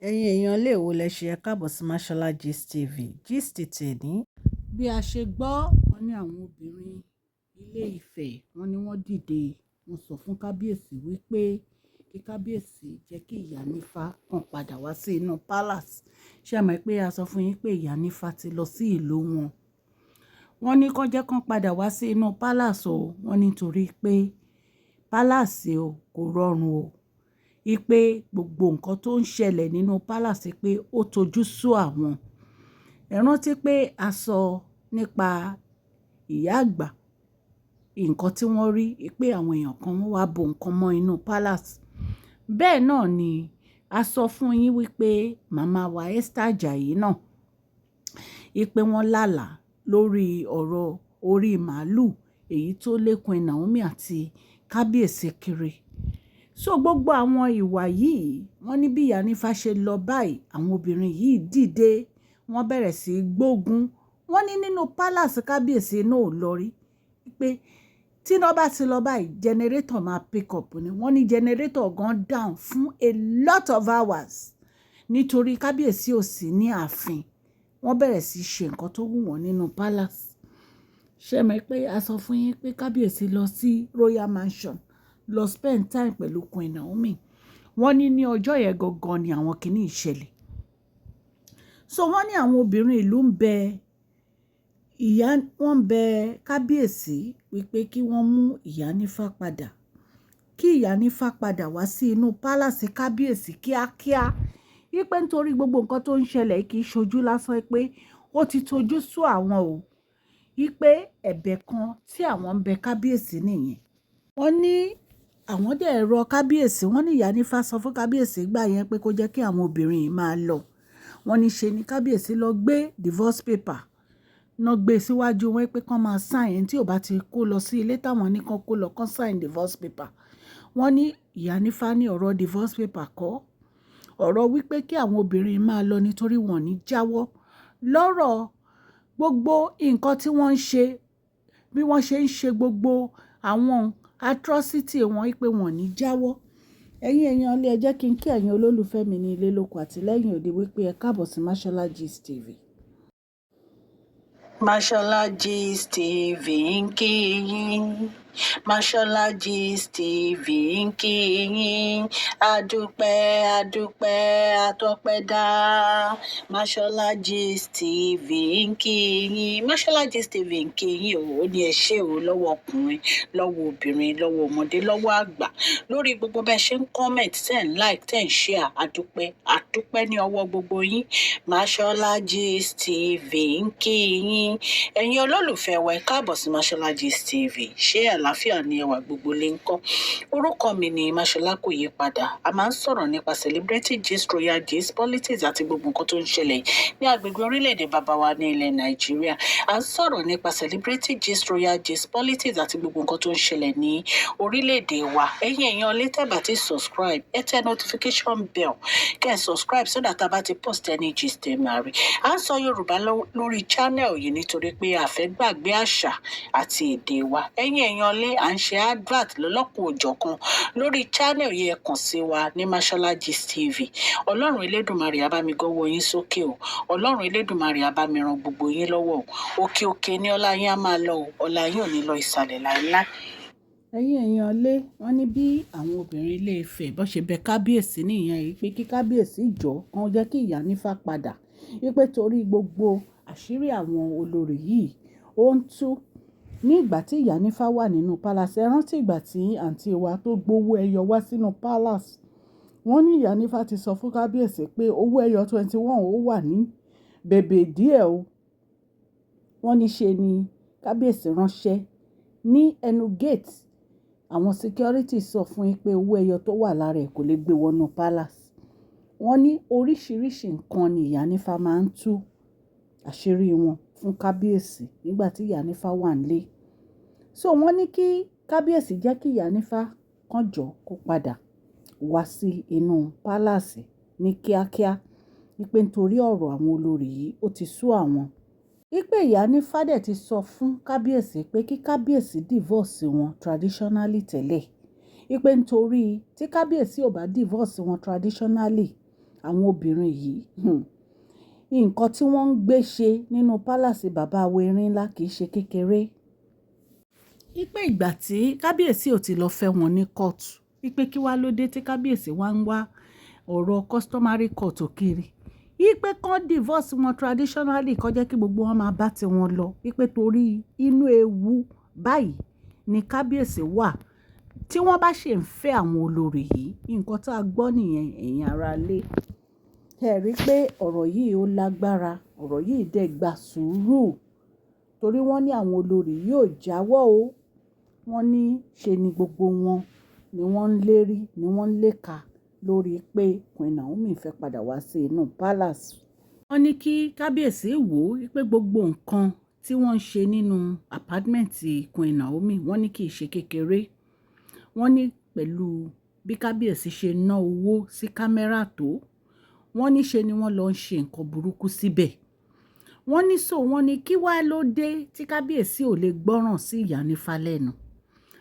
Ẹ̀yin èèyàn ilé ìwò lẹ ṣe, ẹ káàbọ̀ sí Mashola Gist TV. Gist tèní. Bí a ṣe gbọ́, wọ́n ní àwọn obìnrin ilé Ifẹ̀, wọ́n ní wọ́n dìde, wọ́n sọ fún kábíyèsí wípé kí kábíyèsí jẹ́ kí Ìyánífà kan padà wá sí inú palace. Ṣé ẹ mọ̀ pé a sọ fún yín pé Ìyánífà ti lọ sí ìlú wọn? Wọ́n ní kó jẹ́ kó padà wá sí inú palace o. Wọ́n ní torí pé palace o kò rọrùn o, wípé gbogbo nǹkan tó ń ṣẹlẹ̀ nínú palace pé ó tojú sú àwọn. Ẹ rántí pé a sọ nípa ìyá àgbà, nǹkan tí wọ́n rí pé àwọn èèyàn kan wọ́n wá bo nǹkan mọ́ inú palace. Bẹ́ẹ̀ náà ni a sọ fún yín wípé màmá wa Esther Ajayi náà, wípé wọ́n lálàá lórí ọ̀rọ̀ orí màálù èyí tó lé Queen Naomi àti kábíyèsí kiri. So gbogbo àwọn ìwà yìí, wọ́n ní bí Ìyánífà ṣe lọ báyìí, àwọn obìnrin yìí dìde, wọ́n bẹ̀rẹ̀ sí í gbógun. Wọ́n ní nínú palace, kábíyèsí náà ò lọ rí pé tí iná bá ti lọ báyìí, generator máa pick up ni. Wọ́n ní generator gan down fún a lot of hours nítorí kábíyèsí ò sí ní ààfin. Wọ́n bẹ̀rẹ̀ sí í ṣe nǹkan tó wù wọ́n nínú palace. Ṣé ẹ mọ̀ pé a sọ fún yín pé kábíyèsí lọ sí Royal Mansion lọ spend time pẹ̀lú Queen Naomi? Wọ́n ní ní ọjọ́ yẹn gangan ni àwọn kìíní ìṣẹ̀lẹ̀. So wọ́n ní àwọn obìnrin ìlú ń bẹ ìyá, wọ́n ń bẹ kábíyèsí wípé kí wọ́n mú Ìyánífà padà, kí Ìyánífà padà wá sí inú palace kábíyèsí kíákíá, wípé nítorí gbogbo nǹkan tó ń ṣẹlẹ̀ kì í ṣojú lásán, pé ó ti tojú sú àwọn o, wípé ẹ̀bẹ̀ kan tí àwọn ń bẹ kábíyèsí nìyẹn. Wọ́n ní àwọn dẹ̀ rọ kábíyèsí. Wọ́n ní Ìyánífà sọ fún kábíyèsí gbà yẹn pé kó jẹ́ kí àwọn obìnrin yìí máa lọ. Wọ́n ní ṣe ni kábíyèsí lọ gbé divorce paper náà gbé síwájú wọn pé kán máa sign, ẹni tí ò bá ti kó lọ sí ilé táwọn ní kán kó lọ, kán sign divorce paper. Wọ́n ní Ìyánífà ní ọ̀rọ̀ divorce paper kọ́, ọ̀rọ̀ wípé kí àwọn obìnrin máa lọ nítorí wọn ní jáwọ́ lọ́rọ̀ gbogbo nǹkan tí wọ́n ń ṣe, bí wọ́n ṣe ń ṣe gbogbo àwọn atrocity wọn, wípé wọn ní jáwọ́. Ẹ̀yin èèyàn ilé, ẹ jẹ́ kí n kí ẹ̀yin olólùfẹ́ mi ní ilé lóko àti lẹ́yìn òde wípé ẹ káàbọ̀ sí Mashola Gist TV. Mashola Gist TV ń kí yín. Mashola Gist TV ń kí yín. Adúpẹ́, adúpẹ́, atọ́pẹ́dá. Mashola Gist TV ń kí yín. Mashola Gist TV ń kí yín o. Ó ní ẹ ṣé o, lọ́wọ́ ọkùnrin, lọ́wọ́ obìnrin, lọ́wọ́ ọmọdé, lọ́wọ́ àgbà, lórí gbogbo bẹ́ẹ̀ ṣe ń comment, ten like, 10 share. Adúpẹ́, adúpẹ́ ní ọwọ́ gbogbo yín. Mashola Gist TV ń kí yín. Ẹ̀yin olólùfẹ́ wa, ẹ káàbọ̀ sí Mashola Gist TV. Ṣé àlàáfíà ni ẹwà? Gbogbo lè ń kọ́? Orúkọ mi ni Mashola, kò yí padà. A máa ń sọ̀rọ̀ nípa celebrity gist, royal gist, politics àti gbogbo nǹkan tó ń ṣẹlẹ̀ ní agbègbè orílẹ̀-èdè bàbá wa ní ilẹ̀ Nàìjíríà. A ń sọ̀rọ̀ nípa celebrity gist, royal gist, politics àti gbogbo nǹkan tó ń ṣẹlẹ̀ ní orílẹ̀-èdè wa. Ẹ̀yin èèyàn lè tẹ́ bá ti subscribe, ẹ tẹ notification bell, kẹ́ ẹ subscribe so that a bá ti post any gist, ẹ máa rí. À ń sọ Yorùbá lórí channel yìí nítorí pé a fẹ́ gbàgbé àṣà àti èdè wa. Ẹ̀yin èèyàn lé, à ń ṣe advert lọ́lọ́kan òjọ̀kan lórí channel yìí. Ẹ kàn sí wa ní Mashola Gist TV. Ọlọ́run Elédùnmarè á bá mi gọ́wọ́ yín sókè o. Ọlọ́run Elédùnmarè á bá mi ran gbogbo yín lọ́wọ́ o. Òkè òkè ní ọlá yín á máa lọ o. Ọlá yín ò ní lọ ìsàlẹ̀ láéláé. Ẹ̀yin èèyàn lé, wọ́n ní bí àwọn obìnrin ilé Ifẹ̀ bó ṣe bẹ kábíyèsí nìyẹn yìí pé kí kábíyèsí jọ̀ọ́, kàn jẹ́ kí Ìyánífà padà, wípé torí gbogbo àṣírí àwọn olórí yìí ó ń tú ní ìgbà tí Ìyánífà wà nínú palace. Ẹ rántí ìgbà tí àǹtí wa tó gbowó ẹyọ wá sínú palace? Wọ́n ní Ìyánífà ti sọ fún kábíyèsí pé owó ẹyọ 21 ó wà ní bèbè díẹ̀ o. Wọ́n ní ṣe ni kábíyèsí ránṣẹ́ ní ẹnu gate, àwọn security sọ fún yín pé owó ẹyọ tó wà lára ẹ̀ kò lè gbé wọnú palace. Wọ́n ní oríṣiríṣi nǹkan ni Ìyánífà máa ń tú àṣírí wọn fún kábíyèsí nígbà tí Ìyánífà wà nílé. So wọ́n ní kí kábíyèsí jẹ́ kí Ìyánífà kàn jọ̀ọ́, kó padà wá sí inú palace ní kíákíá, wípé nítorí ọ̀rọ̀ àwọn olórí yìí, ó ti sú àwọn. Wípé Ìyánífà dẹ̀ ti sọ fún kábíyèsí pé kí kábíyèsí divorce wọn traditionally tẹ́lẹ̀. Wípé nítorí tí kábíyèsí ò bá divorce wọn traditionally, Àwọn obìnrin yìí, nǹkan tí wọ́n ń gbé ṣe nínú palace bàbá wa Erin Ńlá kì í ṣe kékeré. Wípé ìgbà tí kábíyèsí ò ti lọ fẹ́ wọn ní kóòtù, wípé kí wá ló dé tí kábíyèsí wá ń wá ọ̀rọ̀ customary court kiri. Wípé kán divorce wọn traditionally, kó jẹ́ kí gbogbo wọn máa bá ti wọn lọ. Wípé torí inú ewu báyìí ni kábíyèsí wà tí wọ́n bá ṣe ń fẹ́ àwọn olórí yìí. Nǹkan tí a gbọ́ nìyẹn, ẹ̀yin ará ilé. Ẹ rí i pé ọ̀rọ̀ yìí ó lágbára, ọ̀rọ̀ yìí dẹ̀ gba sùúrù torí wọ́n ní àwọn olórí yóò jáwọ́ o. Wọ́n ní ṣe ni gbogbo wọn ni wọ́n ń lérí, ni wọ́n ń léka lórí pé Queen Naomi fẹ́ padà wá sí inú palace. Wọ́n ní kí kábíyèsí wò ó pé gbogbo nǹkan tí wọ́n ń ṣe nínú apartment Queen Naomi, wọ́n ní kì í ṣe kékeré. Wọ́n ní pẹ̀lú bí kábíyèsí ṣe ná owó sí camera tó, wọ́n ní ṣe ni wọ́n lọ ń ṣe nǹkan burúkú síbẹ̀. Wọ́n ní so wọ́n ní kí wá ló dé tí kábíyèsí ò lè gbọ́ràn sí Ìyánífá lẹ́nu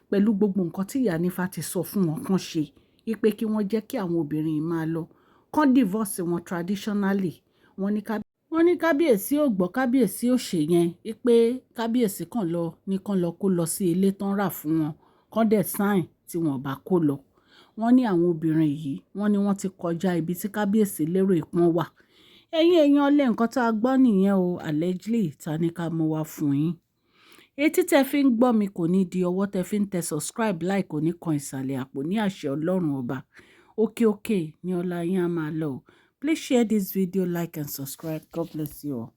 pẹ̀lú gbogbo nǹkan tí Ìyánífá ti sọ fún wọn kán ṣe, wípé kí wọ́n jẹ́ kí àwọn obìnrin yìí máa lọ, kán divorce wọn traditionally. Wọ́n ní kábíyèsí ò gbọ́, kábíyèsí ò ṣe yẹn, wípé kábíyèsí kàn lọ ní kán lọ kó lọ sí ilé tán rà fún wọn, kán dẹ̀ sign tí wọ́n bá kó lọ. Wọ́n ní àwọn obìnrin yìí, wọ́n ní wọ́n ti kọjá ibi tí kábíyèsí lérò ìpọ́n wà. Ẹ̀yin èèyàn lé, nǹkan tá a gbọ́ nìyẹn o, allegedly, ta ní ká mú wá fún yín. Etí tẹ fi ń gbọ́ mi kò ní di, ọwọ́ tẹ fi ń tẹ subscribe, like kò ní kan ìsàlẹ̀ àpò ní àṣẹ Ọlọ́run ọba. Òkè òkè ní ọlá yín á máa lọ. Please share this video, like and subscribe. God bless you all.